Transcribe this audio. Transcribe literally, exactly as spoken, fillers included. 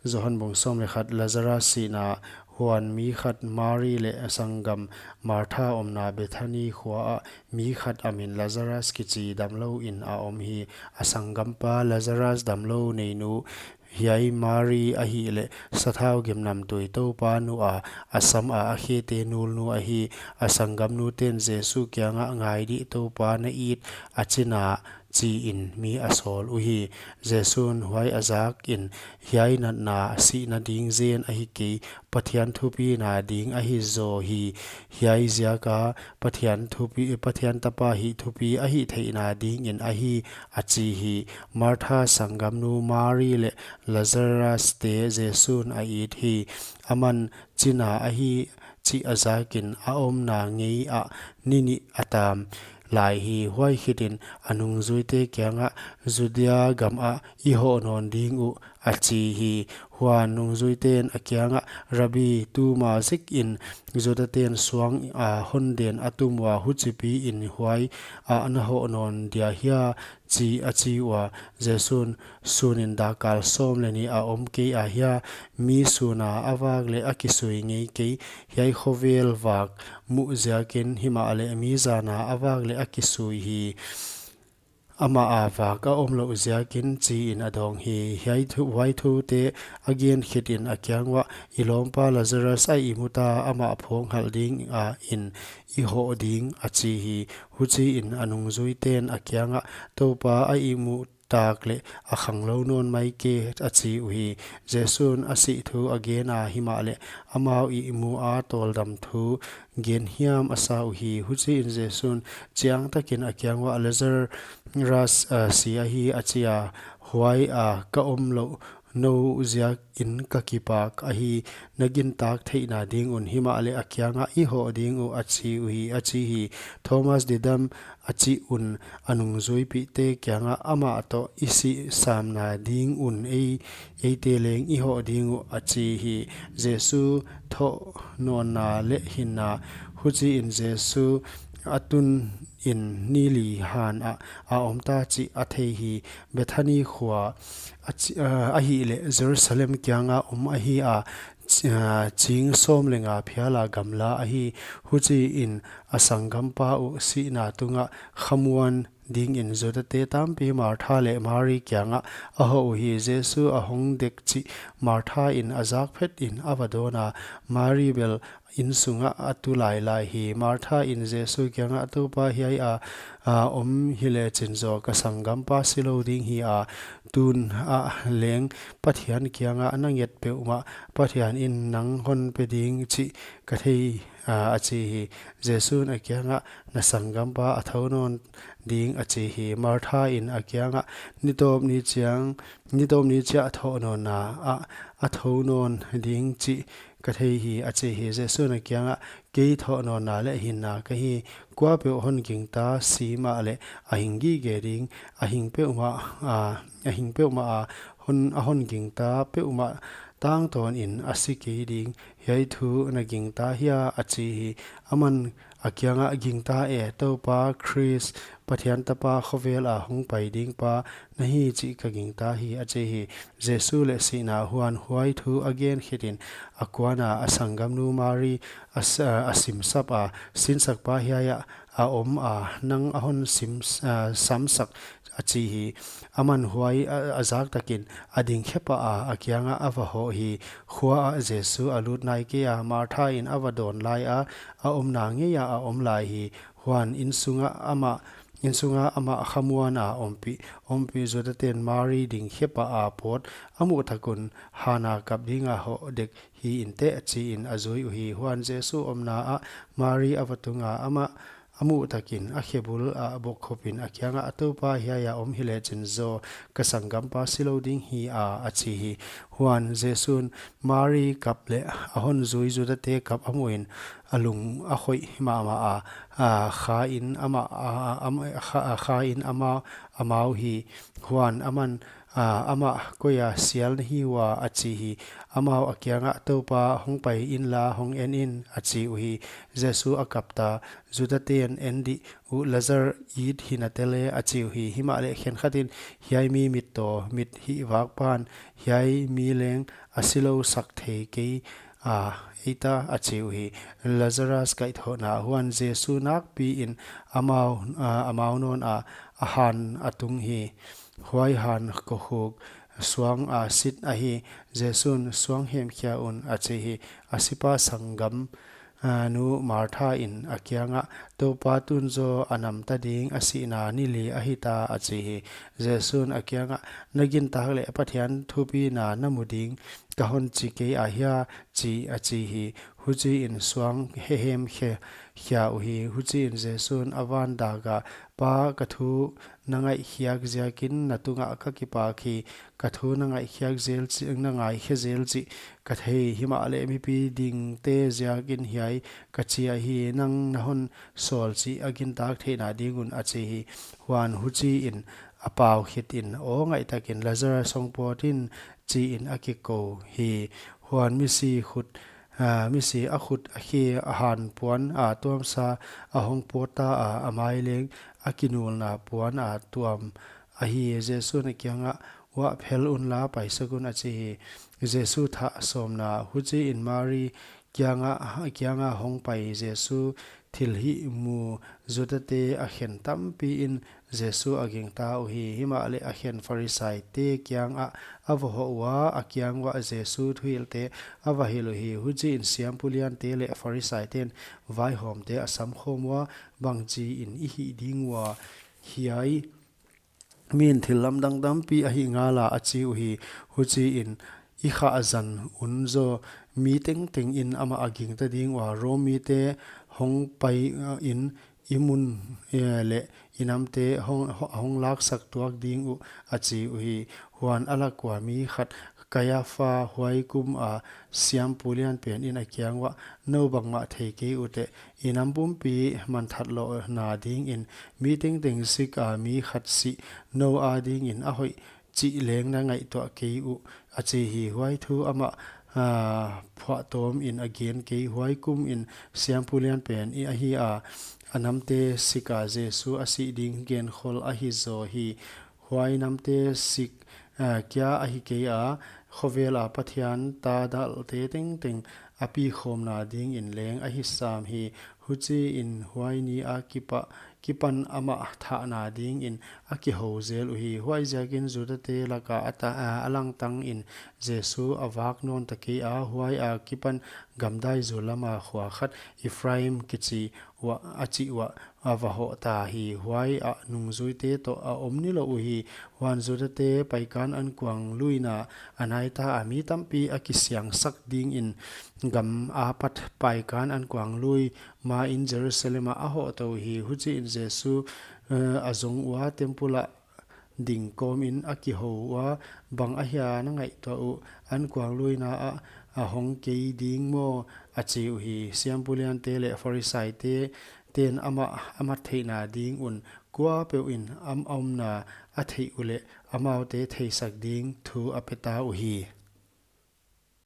Johan bung sawm leh khat. Lazarus sihna. Huan mi khat, Mari leh a sanggam Martha omna Bethany khua ah mi khat a min Lazarus kichi damlou in a om hi. A sanggampa Lazarus damlou neinu, hiai Mari ahihleh sathau gimnamtui Toupa nuh a a sam a a khete nulnu ahi. A sanggamnuten Jesu kiangah, Ngai dih, Toupa na it, a china, chi in mi a sawl uhi. Jesu'n huai a zak in, Hiai natna sihna ding zen ahi kei, Pathian thupina ding ahi zaw hi. Hiai ziaka Pathian thupi, Pathian Tapa hih thupi a hihtheihna ding in ahi, a chi hi. Martha sanggamnu Mari leh Lazarus te Jesu'n a it hi. Aman china ahi chih a zakin a omna ngei ah ni nih a tam lai hi. Huai khitin a nungzuite kiangah, Judea gam ah i hoh nawn ding uh, a chi hi. Huan nungzuiten a kiangah, Rabbi, tuma zikin Judaten suang a hon den a tum ua, huchipi in huai ah na hoh nawn dia hia? Chi a chi ua. Jesu'n, Sunin dakkal sawm leh nih a om kei a hia? Mi suna a vak leh a kisui ngei kei. Hiai khovel vak muh ziakin, himahleh mi zana a vak leh a kisui hi. Amah a vak a omlouh ziakin, chi in a dawng hi. Hiai thu, huai thute a gen khitin a kiang uah, I lawmpa Lazarus a ihmu ta, amah phawknghalh ding a in i hoh ding, a chi hi. Huchiin a nungzuiten a kiangah, Toupa, a ihmu tak leh a khanglou nawn mai kei, a chi uhi. Jesu'n a sih thu a gen a, himahleh amau ihmu a tawldam thu gen hiam a sa uhi. Huchiin Jesu'n chiangtakin a kiang uah, Lazarus, ah, si ahi, a chi a. Huai ah ka omlouh nou ziakin ka kipak ahi, na gintak theihna ding un, himahleh a kiangah, I hoh ding uh, a chi uhi, a chi hi. Thomas Didymus a chih un, a nungzuipihte kiangah, Amah toh i sih samna ding un ei, eite leng i hoh ding uh, a chi hi. Jesu thohnawnna leh hinna. Huchiin Jesu a tun in ni li han ah a om ta chih a thei hi. Bethany khua a chi-, ah, ahihleh Jerusalem kianga om ahi a, chi-, ah, ching sawm leh nga phiala gamla ahi. Huchiin a sanggampa uh sihna tungah khamuan dingin Judate tampi Martha leh Mari kiangah a hoh uhi. Jesu a hong dek chih Martha in a zak phetin a va dawn a, Mari bel insungah a tu lailai hi. Martha in Jesu kiangah, Toupa, hiai a, a om hilechin zaw ka sanggampa silou ding hi a, tun ah leng Pathian kiangah na nget peuhmah Pathian in nang hon pe ding chih ka thei, a, a chi hi. Jesu'n a kiangah, Na sanggampa a thou nawn ding, a chi hi. Martha in a kiangah, Nitawp ni chiang, nitawp ni chiah thohnawnna ah a thou nawn ding chih ka thei hi, a chi hi. Jesu'n a kiangah, Kei thohnawnna leh hinna ka hi. Kuapeuh hon gingta si mahleh a hing gige ding, a hing peuhmah, a, a hing peuhmah a hon, a hon gingta peuhmah tangtawnin a si kei ding. Hiai thu na gingta hia? A chi hi. Aman a kiangah, Gingta e, Toupa Khrist, Pathian Tapa khovel a hong pai dingpa na hi chih ka gingta hi, a chi hi. Jesu leh sihna. Huan huai thu a gen khitin a kuana a sanggamnu Mari a s-, a simsap a, Sinsakpa hiai ah a om a, nang a hon sim, a, samsak, a chi hi. Aman huai a, a zak takin a ding khe pah a, a kiangah a va hoh hi. Khua ah Jesu a lut nai kei a, Martha in a va dawn lai a, a omna ngei ah a om lai hi. Huan insungah amah, insungah amah khamuan a ompih, ompih Judaten Mari ding khe pah a pawt a muh tak un, Hana kap dinga hoh dek hi inteh, chiin a zui uhi. Huan Jesu omna ah Mari a va tung a, amah a muh takin a khe bul ah bokkhupin a kiangah, Toupa, hiai a om hilechin zaw ka sanggampa silou ding hi a, a chi hi. Huan Jesu'n Mari kap leh a hon zui Judate kap a muhin a lung a khoih mahmah a, a, kha in amah, a, a, am-, a, kha, a, kha in amah, amau hi. Huan aman a, amah koia sial na hi ua, a chi hi. Amau a kiangah, Toupa, hong pai inla, hong en in, a chi uhi. Jesu a kapta, Judaten, En dih uh, Lazar it hi nate le, a chi uhi. Himahleh khenkhatin, Hiai mi mittaw, mit hihvak pan, hiai mi leng a silou sak thei kei a, eita, a chi uhi. Lazarus kaihthohna. Huan Jesu nakpiin amau, a, amau nawn a, a han a tung hi. Huai han kokhuk suang a sit ahi. Jesu'n, Suang hemkhia un, a chi hi. A sipa sanggam, a, nu Martha in a kiangah, Toupa, tun zaw a namta ding, a sihna ni li ahi ta, a chi hi. Jesu'n a kiangah, Na gintak leh Pathian thupina na mu ding ka hon chi kei ahia, chi, a chi hi. Huchiin suang hehemkhia uhi. Huchiin Jesu'n a van dak a, Pa, ka thu na ngaihkhiak ziakin na tungah ka kipak hi. Ka thu na ngaihkhiak zel chih, na ngaikhe zel chih ka thei. Himahleh mipi dingte ziakin hiai ka chi ahi. Nang na hon sawl chih a gintak theihna ding un, a chi hi. Huan huchiin a pau khitin, Aw ngaihtakin, Lazarus hong pawt in, chiin a kikou hi. Huan misi khut, a, misi a khut a khe a han puan a tuamsa a hong pawt ta a, a mai leng a kinulna puan a tuam ahi. Jesu'n a kiangah, Uah phel unla, paisak un, a chi hi. Jesu thah sawmna. Huchiin Mari kiangah, kiangah hong pai Jesu thilhih mu Judate a khen tampiin Jesu a gingta uhi. Himahleh a khen Pharisaite kiangah a va hoh ua, a kiang uah Jesu thuhilhte a va hilh uhi. Huchiin siampu liante leh Pharisaiten vaihawmte a samkhawm ua, Bangchiin i hih ding ua, hiai mi'n thil lamdang tampi a hih ngala, a chi uhi. Huchiin, I khah zan un zaw mi tengtengin amah a gingta ding ua, Rom mite hong pai, uh, in i mun, eh, leh i namte hong, ho-, hong laksak tuak ding uh, a chi uhi. Huan a lak ua mi khat, Kaiapha, huai kum a siampu lianpen in a kiang uah, Nou bangmah thei kei uteh, i nam pumpi manthat louhna dingin mi tengteng sik a mi khat sih nou adingin a hoih chih leng na ngaihtuah kei uh, a chi hi. Huai thu amah, a, phuahtawmin a gen kei. Huai kumin siampu lianpen i ahi a, a namte sik a Jesu a sih ding genkhol ahi zaw hi. Huai namte sik, a, kia ahi kei a, khovel a Pathian ta dalte tengteng a pikhawmna dingin leng ahi sam hi. Huchiin huai ni a kipa, kipan amah thahna dingin a kihou zel uhi. Huaiziakin Judate laka a ta, a, a langtangin Jesu a vak nawn ta kei a, huai a kipan gamdai zul lama khua khat Ephraim kichi uah, a chih uah a va hoh ta hi. Huai ah nungzuite toh a om nilouh uhi. Huan Judate Paikan Ankuang luina a nai ta a, mi tampi a kisiangsak dingin gam apat Paikan Ankuang lui main Jerusalem ah a hoh tou hi. Huchiin Jesu, eh, a zong ua, temple ah ding kawmin a kihou ua, Bang ahia na ngaihtuah uh? Ankuang luina ah a hong kei ding maw? a chi uhi. Siampu liante leh Pharisaite ten amah a mat theihna ding un kuapeuhin a omna a theih uleh amaute theisak ding thu a pe ta uhi.